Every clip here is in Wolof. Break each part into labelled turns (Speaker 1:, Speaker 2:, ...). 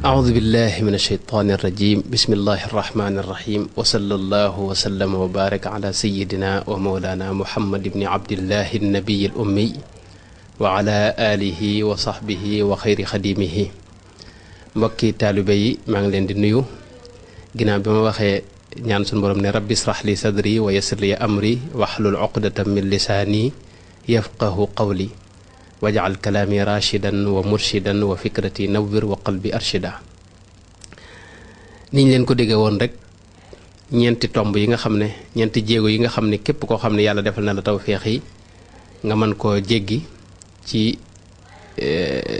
Speaker 1: أعوذ بالله من الشيطان الرجيم بسم الله الرحمن الرحيم وصلى الله وسلم وبارك على سيدنا ومولانا محمد بن عبد الله النبي الأمي وعلى آله وصحبه وخير خديمه mbokki taalibe yi maa ngi leen di nuyu ginnaaw bi ma waxee ñaan suñu borom ne rabbi israh li sadri wa yassir li amri wahlul uqdatan min lisaani yafqahu qawli waj'al kalaami rashidan wa murshidan wa fikrati nawwir wa qalbi arshida niñ leen ko déggee woon rek ñeenti tomb yi nga xam ne ñeenti jéego yi nga xam ne képp koo xam ne yàlla defal na la tawféex yi nga mën koo jéggi ci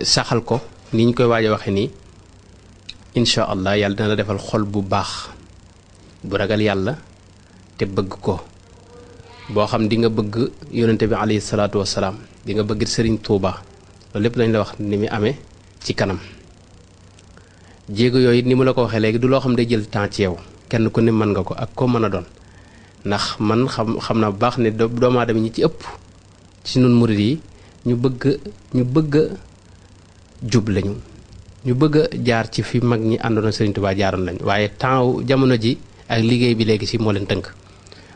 Speaker 1: saxal ko ni ñu koy waaj a waxe nii incha allah yàlla dina la defal xol bu baax bu ragal yàlla te bëgg ko boo xam di nga bëgg yonente bi alayhi salaatu wasalaam di nga bëgg sëriñ Tuuba loolu lépp lañ la wax ni mu amee ci kanam jéego yooyu ni mu la ko waxee léegi du loo xam day jël temps ci yow kenn ku ne mën nga ko ak ko mën a doon ndax man xam naa bu baax ne doomu aadama ñi ci ëpp ci nun murid yi ñu bëgg a jub lañu ñu bëgg a jaar ci fi mag ñi àndoon sëriñ Tuuba jaaroon lañ waaye temps jamono ji ak liggéey bi léegi si moo leen tënk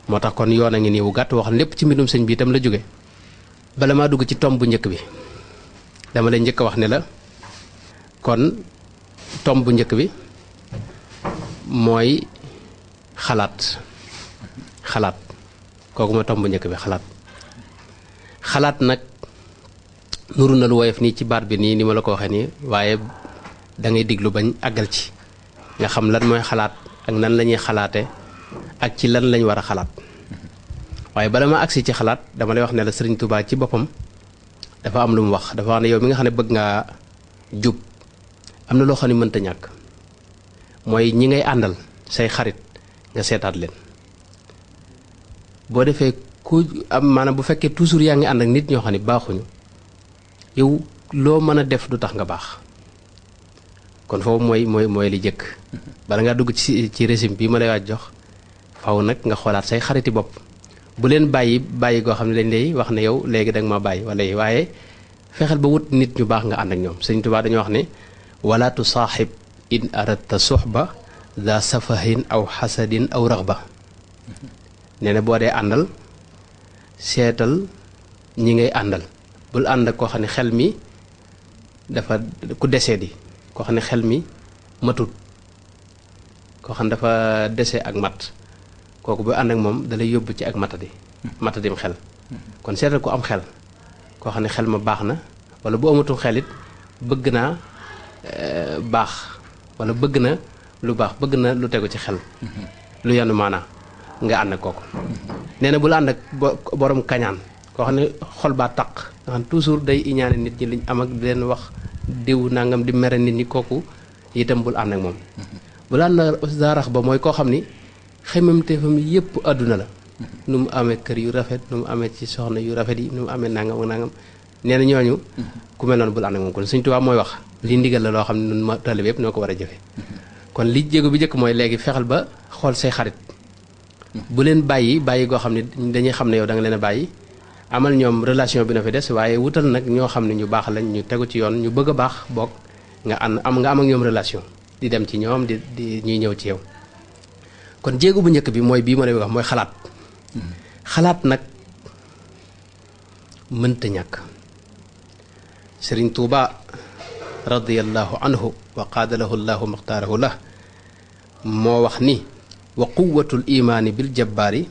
Speaker 1: moo tax kon yoon a ngi nii wu gàtt wax lépp ci mbindum sëñ bi itam la jóge bala maa dugg ci tomb bu njëkk bi dama lay njëkk a wax ne la kon tomb bu njëkk bi mooy xalaat kooku ma tomb bu njëkk bi xalaat nag nuru na lu woyof nii ci baat bi nii ni ma la ko waxee nii waaye da ngay diglu bañ àggal ci nga xam lan mooy xalaat ak nan la ñuy xalaate ak ci lan lañ war a xalaat waaye bala ma agsi ci xalaat dama lay wax ne la Sëriñ Tuubaa ci boppam dafa am lu mu wax dafa wax ne yow mi nga xam ne bëgg ngaa jub am na loo xam ne mënta ñàkk mooy ñi ngay àndal say xarit nga seetaat leen boo defee ku am maanaam bu fekkee toujours yaa ngi ànd ak nit ñoo xam ne baaxuñu yow loo mën a def du tax nga baax kon foofu mooy li jëkk bala ngaa dugg ci régime bi ma lay waaj jox faw nag nga xoolaat say xariti bopp bu leen bàyyi goo xam ne dañ lay wax ne yow léegi danga ma bàyyi wala yi waaye fexeel ba wut nit ñu baax nga ànd ak ñoom Sëñ Tuubaa dañoo wax ne wala tusaaxib in aradta suxba za safahin aw xasadin aw raxba nee na boo dee àndal seetal ñi ngay àndal bul ànd ak koo xam ne xel mi dafa ku desee di koo xam ne xel mi matut koo xam ne dafa dese ak mat kooku bu ànd ak moom dalay yóbbu ci ak matadim xel kon seetal ku am xel koo xam ne xel ma baax na wala bu amatul xel it bëgg naa baax wala bëgg na lu baax bëgg na lu tegu ci xel lu yanu maanaa nga ànd ak kooku nee na bul ànd ak borom kañaan koo xam ne xol baa taq nga xam toujours day iñaane nit ñi liñ am ak di leen wax diw nangam di mere nit ñi kooku itam bul ànd ak moom bul ànd ak zaarax ba mooy koo xam ni xemamteefam yépp àdduna la nu mu amee kër yu rafet nu mu amee ci soxna yu rafet yi nu mu amee nangam ak nangam nee na ñooñu ku mel noonu bul ànd ak moom kon Sëñ Tuubaa mooy wax li ndigal la loo xam ne nun ma taalibe yépp noo ko war a jëfe kon li jéego bi njëkk mooy léegi fexeel ba xool say xarit bu leen bàyyi goo xam ne dañuy xam ne yow da nga leen a bàyyi amal ñoom relation bi na fi des waaye wutal nag ñoo xam ne ñu baax lañ ñu tegu ci yoon ñu bëgg a baax bokk nga am ak ñoom relation di dem ci ñoom di ñuy ñëw ci yow kon jéego bu njëkk bi mooy bii ma lay wax mooy xalaat nag mënta ñàkk Sëriñ Tuuba radiyallahu anhu wa qaadalahu llahu maxtaarahu la moo wax ni wa quwatul imaani bil jabbaari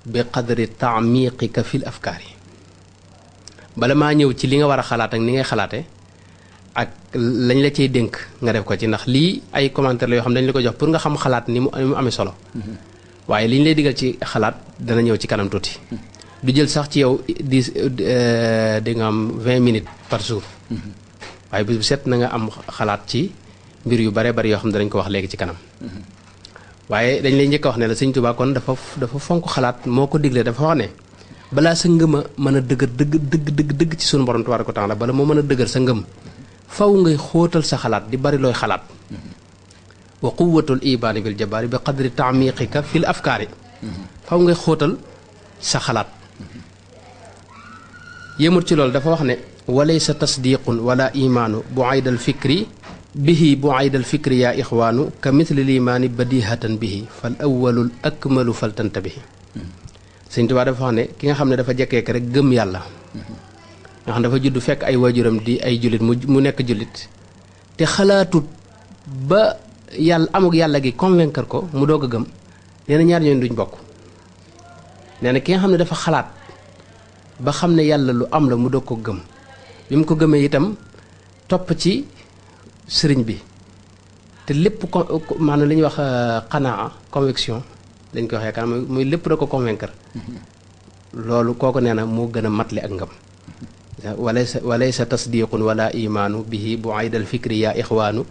Speaker 1: bi qadri taamiqika fil afkaari bala maa ñëw ci li nga war a xalaat ak ni ngay xalaate ak lañ la cey dénk nga def ko ci ndax lii ay commentaire la yoo xam dañ la ko jox pour nga xam xalaat ni mu amee solo waaye li ñu lay digal ci xalaat dana ñëw ci kanam tuuti du jël sax ci yow di nga am 20 minutes par jour waaye bis bu set na nga am xalaat ci mbir yu bare bari yoo xam ne danañ ko wax léegi ci kanam waaye dañ lay njëkk a wax ne la Sëñ Tuubaa kon dafa fonk xalaat moo ko digle dafa wax ne balaa sa ngëm a mën a dëgër dëgg ci sunu borom tabaaraka wa taala bala moo mën a dëgër sa ngëm faw ngay xóotal sa xalaat di bari looy xalaat wa quwwatul ibaani bil jabaari bi qadri taamiqika fil afkaari faw ngay xóotal sa xalaat yëmut ci loolu dafa wax ne walaysa tasdiqun wala imaanu bu aydal fikri bihi bu aydal fikri yaa ixwaanu ka mithli limaani badihatan bihi fal awwalul akmalu fal tantabihi Sëñ Tuubaa dafa wax ne ki nga xam ne dafa jekkeek rek gëm yàlla nga xam dafa judd fekk ay waajuram di ay jullit mu nekk jullit te xalaatut ba yàlla amuk yàlla gi convaincre ko mu doog a gëm nee na ñaar ñooñu duñ bokk nee na ki nga xam ne dafa xalaat ba xam ne yàlla lu am la mu doog ko gëm bi mu ko gëmee itam topp ci sëriñ bi te lépp maanaam li ñuy wax xanaa conviction dañ koy waxee kan muy lépp da ko convaincre loolu kooku nee na moo gën a matli ak ngëm walaysa tasdiqun wala imaanu bihi bu aydal fikri yaa ixwaanu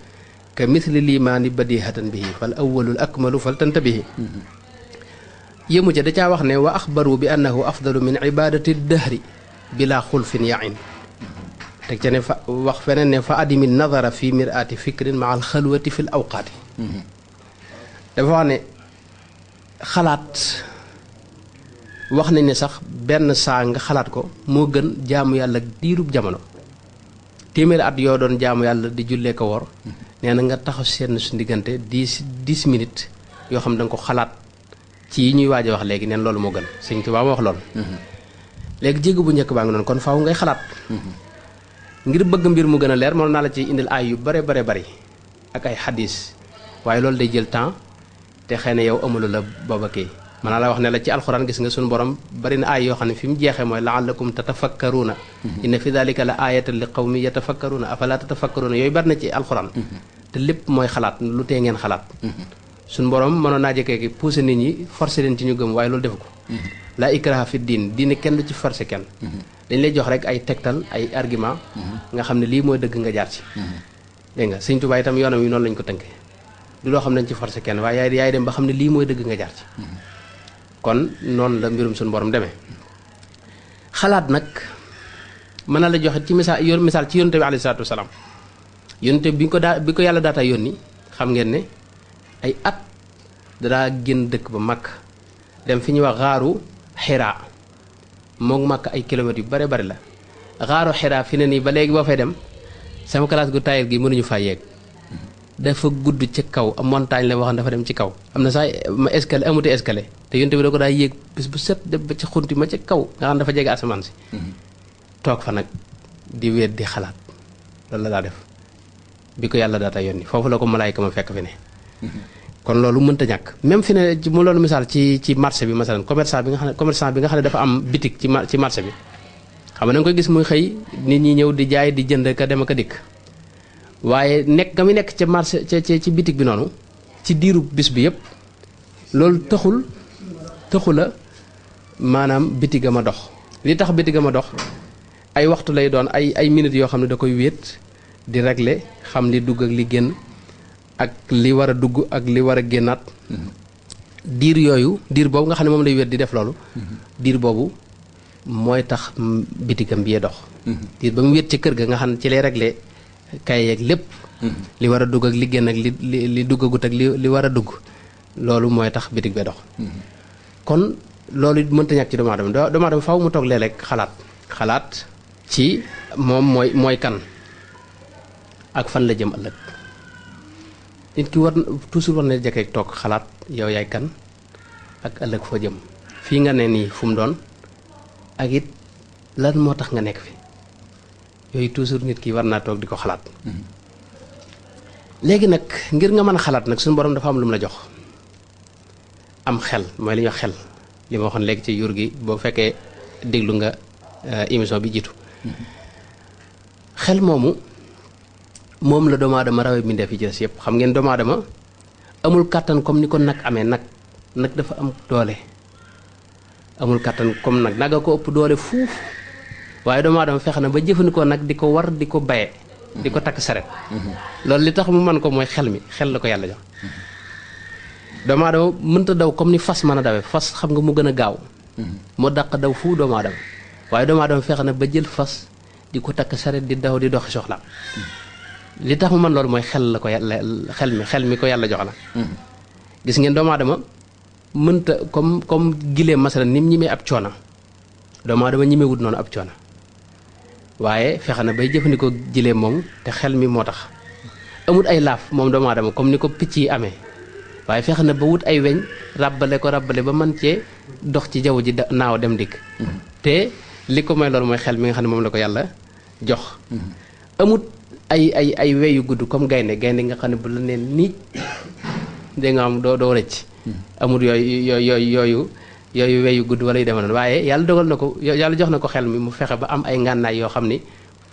Speaker 1: ka mithli limaani badihatan bihi fal awwalul akmalu fal tantabihi yëmu ca da caa wax ne wa axbaru bi annahu afdalu min ibadati dahri bila xulfin yain teg ca ne fa wax feneen ne fa adimi nadara fi miraati fikrin ma al xalwati fi l awqaati dafa wax ne xalaat wax nañ ne sax benn saa nga xalaat ko moo gën jaamu yàlla diirub jamono téeméeri at yoo doon jaamu yàlla di jullee ko wor nee na nga taxaw seen su diggante 10 minutes yoo xam da nga ko xalaat ci yi ñuy waaj a wax léegi neen loolu moo gën Sëñ Tuubaa ma wax loolu léegi jégg bu njëkk baa ngi noonu kon faaw ngay xalaat ngir bëgg mbir mu gën a leer moom naa la ci indil ay yu bare bari ak ay xadis waaye loolu day jël temps te xëy na yow amulu la booba kii mën naa la wax ne la ci alxuraan gis nga suñu borom bari na aay yoo xam ne fi mu jeexee mooy laallakum tatafakkaruuna inna fi dalika la aayatan li qawmi yatafakkaruuna afala tatafakkaruuna yooyu bari na ci alxuraan te lépp mooy xalaat lu tee ngeen xalaat suñu borom mënoon naa jëkkee ki pousser nit ñi forcer leen ci ñu gëm waaye loolu defu ko laa ikraha fi diin diine kenn du ci forcer kenn dañ lay jox rek ay tegtal ay argument nga xam ne lii mooy dëgg nga jaar ci dégg nga Sëñ Tuubaa itam yoonam yi noonu lañ ko tënkee du loo xam ne dañ ci forcer kenn waaye yaay dem ba xam ne lii mooy dëgg nga jaar ci kon noonu la mbirum suñu borom demee xalaat nag mën na la joxe ci misaal ci yónnte bi alayhi salaatu wasalaam yónnte bi ko yàlla daata yónni xam ngeen ne ay at dadaa génn dëkk ba Makka dem fi ñuy wax xaaru Xiraa moom Makka ay kilomètres yu bare bari la xaaru Xiraa fi ne nii ba léegi boo fay dem sama classe gu taayir gi mënuñu faa yeeg dafa gudd ci kaw am montagne la waxoon dafa dem ci kaw am na sax ma escalier amuti escalier te yonte bi da ko daa yéeg bis bu set dem ba ci xunti ma ci kaw nga xam dafa jege asamaan si toog fa nag di wéet di xalaat loolu la daa def bi ko yàlla daata yónni foofu la ko malaayka ma fekk fi ne kon loolu mënta ñàkk même fi ne mu loolu misaal ci marché bi masalan commerçant bi nga xam ne dafa am bitik ci marché bi xam nga da nga koy gis muy xëy nit ñi ñëw di jaay di jënd ka dem ak a dikk waaye nekk nga mu nekk ca marché ci bitig bi noonu ci diiru bis bi yëpp loolu taxu la maanaam bitiga ma dox li tax bitiga ma dox ay waxtu lay doon ay minutes yoo xam ne da koy wéet di régler xam li dugg ak li génn ak li war a dugg ak li war a génnaat diir boobu nga xam ne moom lay wéet di def loolu diir boobu mooy tax bitigam bi yee dox diir ba mu wéet ci kër ga nga xam ne ci lay régler kay yeeg lépp li war a dugg ak li génn ak li duggagut ak li war a dugg loolu mooy tax bitig bee dox kon loolu it mënta ñàkk ci doomu aadama faaw mu toog léeg-léeg xalaat ci moom mooy kan ak fan la jëm ëllëg nit ki war toujours war na jekk toog xalaat yow yaay kan ak ëllëg foo jëm fii nga ne nii fu mu doon ak it lan moo tax nga nekk fi yooyu toujours nit ki war naa toog di ko xalaat léegi nag ngir nga mën a xalaat nag suñu borom dafa am lu mu la jox am xel mooy li ñuy wax xel li ma waxoon léegi ci yur gi boo fekkee déglu nga émission bi jiitu xel moomu moom la doomu aadama rawee mbindeef yi ci des yëpp. xam ngeen doomu aadama amul kàttan comme ni ko nag amee. nag dafa am doole, amul kàttan comme nag a ko ëpp doole fuuf, waaye doomu aadama fexe na ba jëfandikoo nag di ko war di ko baye di ko takk saret. loolu li tax mu mën ko mooy xel la ko yàlla jox. doomu aadama mënta daw comme ni fas mën a dawee. fas xam nga mu gën a gaaw, moo dàq daw fu doomu aadama, waaye doomu aadama fexe na ba jël fas di ko takk saret di daw di doxi soxlaam. li tax mu mën loolu mooy xel la ko yàlla xel mi ko yàlla jox la. gis ngeen doomu aadama mënta comme gileem masalan ni mu ñimee ab coona, doomu aadama ñimee wut noonu ab coona, waaye fexe na bay jëfandikoo gileem moom te xel mi moo tax. amut ay laaf moom doomu aadama comme ni ko picc yi amee, waaye fexe na ba wut ay weñ ràbbale ba mën cee dox ci jaww ji naaw dem dikk. te li ko may loolu mooy xel mi nga xam ne moom la ko yàlla jox. amut ay weyu gudd comme gaynde nga xam ne bu la neen nii dégg nga am doo rëcc. amut yooyu weyu gudd wala yu demee noonu, waaye yàlla dogal na ko, yàlla jox na ko xel mi mu fexe ba am ay ngànnaay yoo xam ni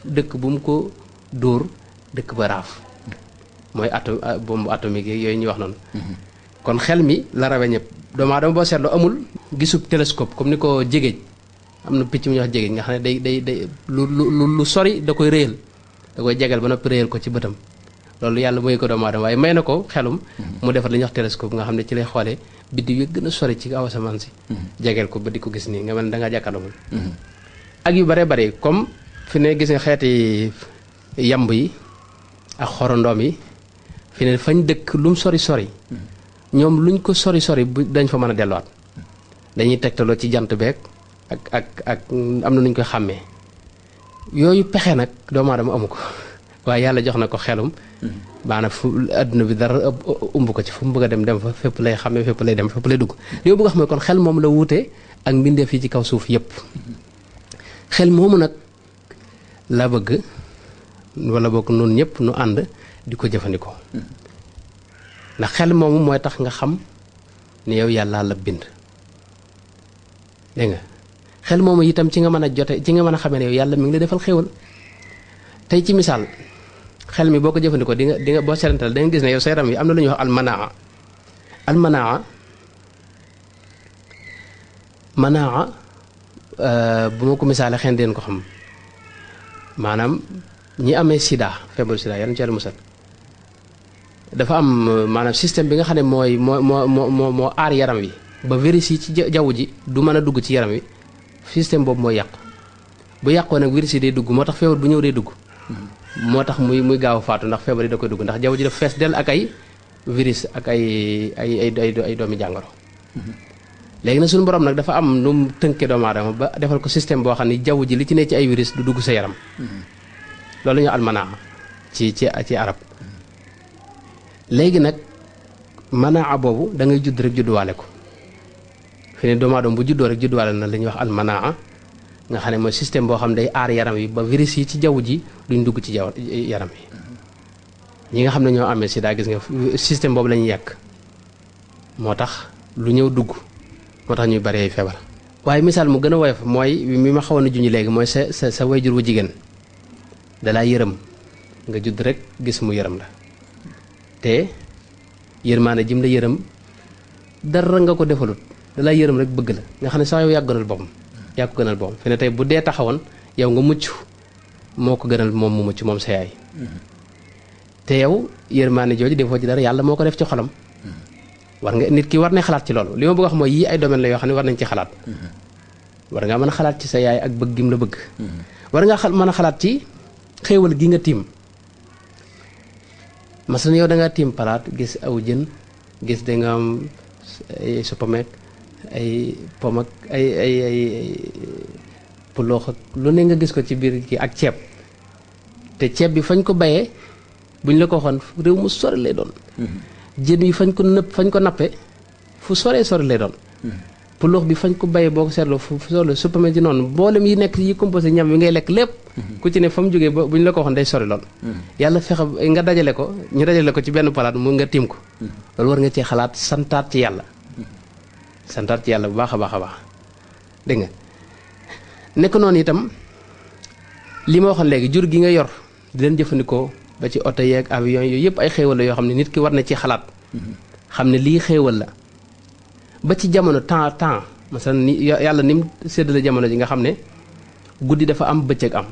Speaker 1: dëkk bu mu ko dóor dëkk ba raaf. mooy bombe atomique yooyu ñuy wax noonu. kon xel mi la rawe ñëpp. doomu aadama boo seetloo amul gisub télescope comme ni ko jégéej, am na picc mu ñuy wax jégéej nga xam ne day lu sori da koy réyal, da koy jegal ba noppi réyal ko ci bëtam. loolu yàlla mooy ko doomu aadama, waaye may na ko xelum mu defar li ñuy wax télescope nga xam ne ci lay xoolee biddiw yi gën a sori ci kaw asamaan si. jegeel ko ba di ko gis nii nga mel ne da ngaa jàkkaarloo. ak yu bare bare comme fi ne gis nga xeeti yamb yi ak xorondoom yi fi ne fañ dëkk lum sori ñoom luñ ko sori bu dañ fa mën a delluwaat. dañuy tegtaloo ci jant beeg ak am na nuñ koy xàmmee. yooyu pexe nag doomu aadama amu ko, waaye yàlla jox na ko xelum. maanaam fu adduna bi dara umb ko ci fu mu bëgg a dem fa fépp lay xàmmee, fépp lay dem fépp lay dugg. li ma bëgg a xam ne kon xel moom la wuute ak mbindeef yi ci kaw suuf yépp. xel moomu nag la bëgg wala bokk noonu ñëpp nu ànd di ko jëfandikoo. ndax xel moomu mooy tax nga xam ne yow yàlla la bind. dégg nga xel moomu itam ci nga mën a jote ci nga mën a xamee ne yow yàlla mi ngi lay defal xéwal. tey ci misaal xel mi boo ko jëfandikoo di nga boo seetantal da nga gis ne yow sa yaram yi am na lu ñuy wax almanaa bu ma ko misaalee xëy na deen ko xam, maanaam ñi amee sida, feebaru sida yàlla na ci yàlla musal, dafa am maanaam système bi nga xam ne moo aar yaram wi ba virus yi ci jaww ji du mën a dugg ci yaram wi. système boobu mooy yàqu. bu yàqoo nag virus yi day dugg, moo tax feebar bu ñëw day dugg. moo tax muy gaaw a faatu ndax feebar yi da koy dugg, ndax jaww ji dafa fees dell ak ay virus ak ay doomi jàngoro. léegi nag suñu borom nag dafa am nu mu tënkee doomu aadama ba defal ko système boo xam ne jaww ji li ci ne ci ay virus du dugg sa yaram. loolu ñu almanaa ci arab. léegi nag manaa boobu da ngay judd rek judduwaale ko. fi ne doomu aadama bu juddoo rek judduwaale na li ñuy wax almanaa nga xam ne mooy système boo xam ne day aar yaram wi ba virus yi ci jaww ji duñ dugg ci yaram wi. ñi nga xam ne ñoo amee sida gis nga système boobu la ñuy yàq, moo tax lu ñëw dugg, moo tax ñuy bari ay feebar. waaye misaal mu gën a woyof mooy mi ma xawoon a junj léegi mooy sa wayjur wu jigéen dalaa yërëm nga judd rek gis mu yërëm la te yërmaane jim la yërëm dara nga ko defalut dalaa yërëm rek bëgg la nga xam ne sax yow yaa ko gënal boppam fi ne tey bu dee taxawoon yow nga mucc moo ko gënal moom mu mucc moom sa yaay. te yow yërmaane jooju defoo ci dara, yàlla moo ko def ci xolam. nit ki war na xalaat ci loolu. li ma bëgg a wax mooy yii ay domaine la yoo xam ne war nañ ci xalaat. war ngaa mën a xalaat ci sa yaay ak bëgg gim la bëgg. war ngaa mën a xalaat ci xéewal gi nga tiim. masalan yow da ngaa tiim palaat gis aw jën gis da nga am ay suppameek ay pom ak ay puloox ak lu ne nga gis ko ci biir kii ak ceeb te ceeb bi fañ ko bayee buñ la ko waxoon réew mu sori lay doon. jën yi fañ ko nappe fu soree sori lay doon. puloox bi fañ ko bayee boo ko seetloo fu sori suppame ji noonu mboolem yi nekk yi composé ñam yi ngay lekk lépp. ku ci ne fa mu jógee ba buñ la ko waxoon day sori lool. yàlla fexe nga dajale ko ñu dajale ko ci benn palaat mu nga tiim ko. loolu war nga cee xalaat santaat ci yàlla. santaat ci yàlla bu baax a baax a baax dégg nga nekk noonu itam li ma waxoon léegi jur gi nga yor di leen jëfandikoo ba ci oto yeeg avion yooyu yëpp ay xéewal la yoo xam ne nit ki war na ci xalaat xam ne lii xéewal la ba ci jamono temps masalan ni yàlla ni mu séddale jamono ji nga xam ne guddi dafa am bëccëg am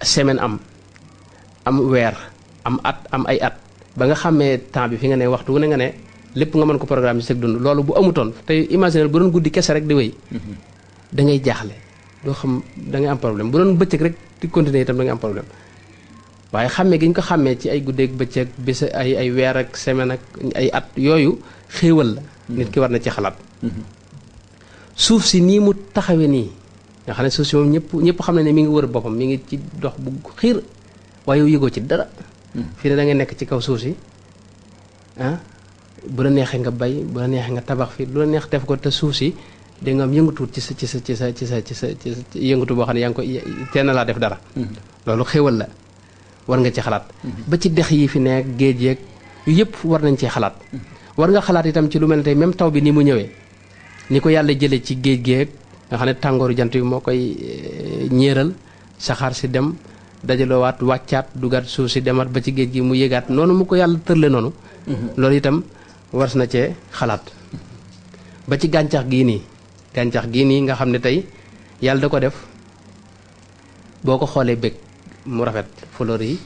Speaker 1: semaine am weer am at am ay at ba nga xamee temps bi fi nga ne waxtu wu ne nga ne lépp nga mën ko programme ci sëg dund loolu bu amutoon tey imaginer bu doon guddi kese rek di wéy da ngay jaaxle doo xam da ngay am problème bu doon bëccëg rek di continuer itam da ngay am problème waaye xàmmee gi ñu ko xàmmee ci ay guddeeg bëccëg bis ay weer ak semaine ak ay at yooyu xéewal la nit ki war na ci xalaat suuf si nii mu taxawe nii nga xam ne suuf si moom ñëpp xam ne ne mi ngi wër boppam mi ngi ci dox bu xiir waaye yow yëgoo ci dara fii ne da ngay nekk ci kaw suuf si bu la neexee nga bay bu la neexee nga tabax fi lu la neex def ko te suuf si da nga am yëngatuwut ci sa yëngatu boo xam ne yaa ngi ko teel na laa def dara loolu xéewal la war nga ci xalaat ba ci dex yi fi nekk géej yeeg yu yëpp war nañ ci xalaat war nga xalaat itam ci lu mel ne tey même taw bi ni mu ñëwee ni ko yàlla jëlee ci géej géej nga xam ne tàngooru jant bi moo koy ñéeral saxaar si dem dajaloowaat wàccaat dugaat suuf si demaat ba ci géej gi mu yéegaat noonu mu ko yàlla tërle noonu loolu itam wars na cee xalaat ba ci gàncax gii nii nga xam ne tey yàlla da ko def boo ko xoolee bëgg mu rafet fleur yi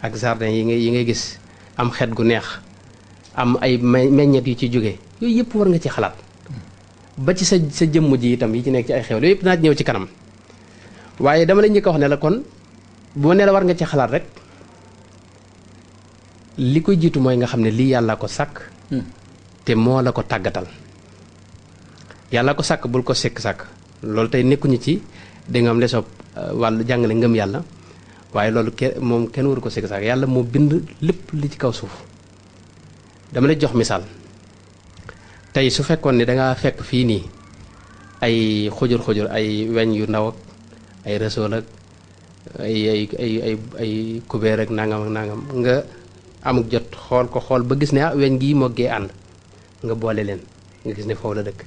Speaker 1: ak jardin yi ngay gis am xet gu neex am ay meññet yu ci jóge yooyu yëpp war nga ci xalaat ba ci sa jëmm ji itam yi ci nekk ci ay xew yooyu yëpp naa ñëw ci kanam waaye dama la njëkk a wax ne la kon bu ma nee la war nga ci xalaat rek li koy jiitu mooy nga xam ne lii yàlla ko sàkk te moo la ko tàggatal yàlla ko sàkk bul ko sàkk loolu tey nekkuñu ci da nga am lesob wàllu jàngale ngëm yàlla waaye loolu moom kenn waru ko sàkk yàlla moo bind lépp li ci kaw suuf dama lay jox misaal tey su fekkoon ne dangaa fekk fii nii ay xujur ay weñ yu ndaw ak ay réseau ak ay kubéer ak nangam nga amuk jot xool ba gis ne weñ gii moggee ànd nga boole leen nga gis ne foofu la dëkk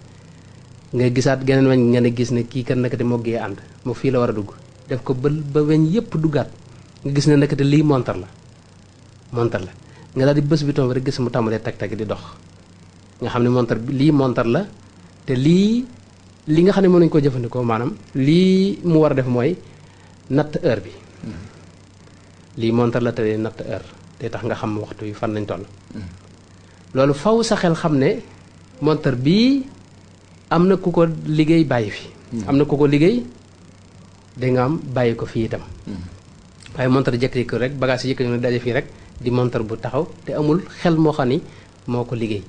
Speaker 1: nga gisaat geneen weñ nga ne gis ne kii kan nakate moggee ànd moo fii la war a dugg def ko ba weñ yépp duggaat nga gis ne nakate lii montar la nga daal di bés bi tomb rek gis mu tàmbalee tag-tag di dox nga xam ne lii montar la te li nga xam ne mën nañu ko jëfandikoo maanaam lii mu war a def mooy natt heure bi lii montar la te natt heure te tax nga xam waxtu yi fan lañ toll loolu faw sa xel xam ne montar bii am na ku ko liggéey bàyyi fi am na ku ko liggéey da nga am bàyyi ko fii itam waaye montar jekk-jekk rek bagage yi yëkk ñu daje fii rek di montar bu taxaw te amul xel moo xam ni moo ko liggéey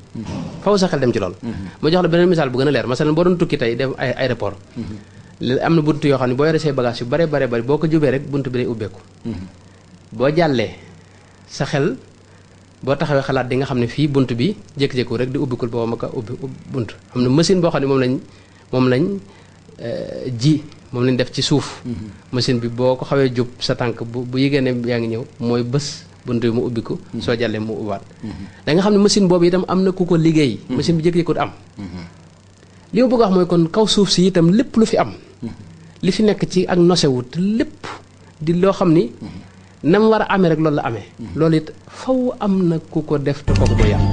Speaker 1: faw sa xel dem ci loolu ma jox la beneen misaal bu gën a leer masalan boo doon tukki tey dem ay aéroport am na bunt yoo xam ne boo yore say bagage yu bare bari boo ko jubee rek bunt bi day ubbeeku boo jàllee sa xel boo taxawee xalaat di nga xam ne fii bunt bi jékki-jékku rek di ubbikul booba ma ko ubbi bunt am na machine boo xam ne moom lañ def ci suuf machine bi boo ko xawee jub sa tànk bu yégée ne yaa ngi ñëw mooy bés bunt bi mu ubbiku soo jàllee mu ubbaat da nga xam ne machine boobu itam am na ku ko liggéey machine bi jékki-jékku am li ma bëgg a wax mooy kon kaw suuf si itam lépp lu fi am li fi nekk ci ak nosewut lépp di loo xam ni na mu war a amee rek loolu la amee loolu it faw am na ku ko def te kooku mooy yàlla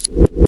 Speaker 1: you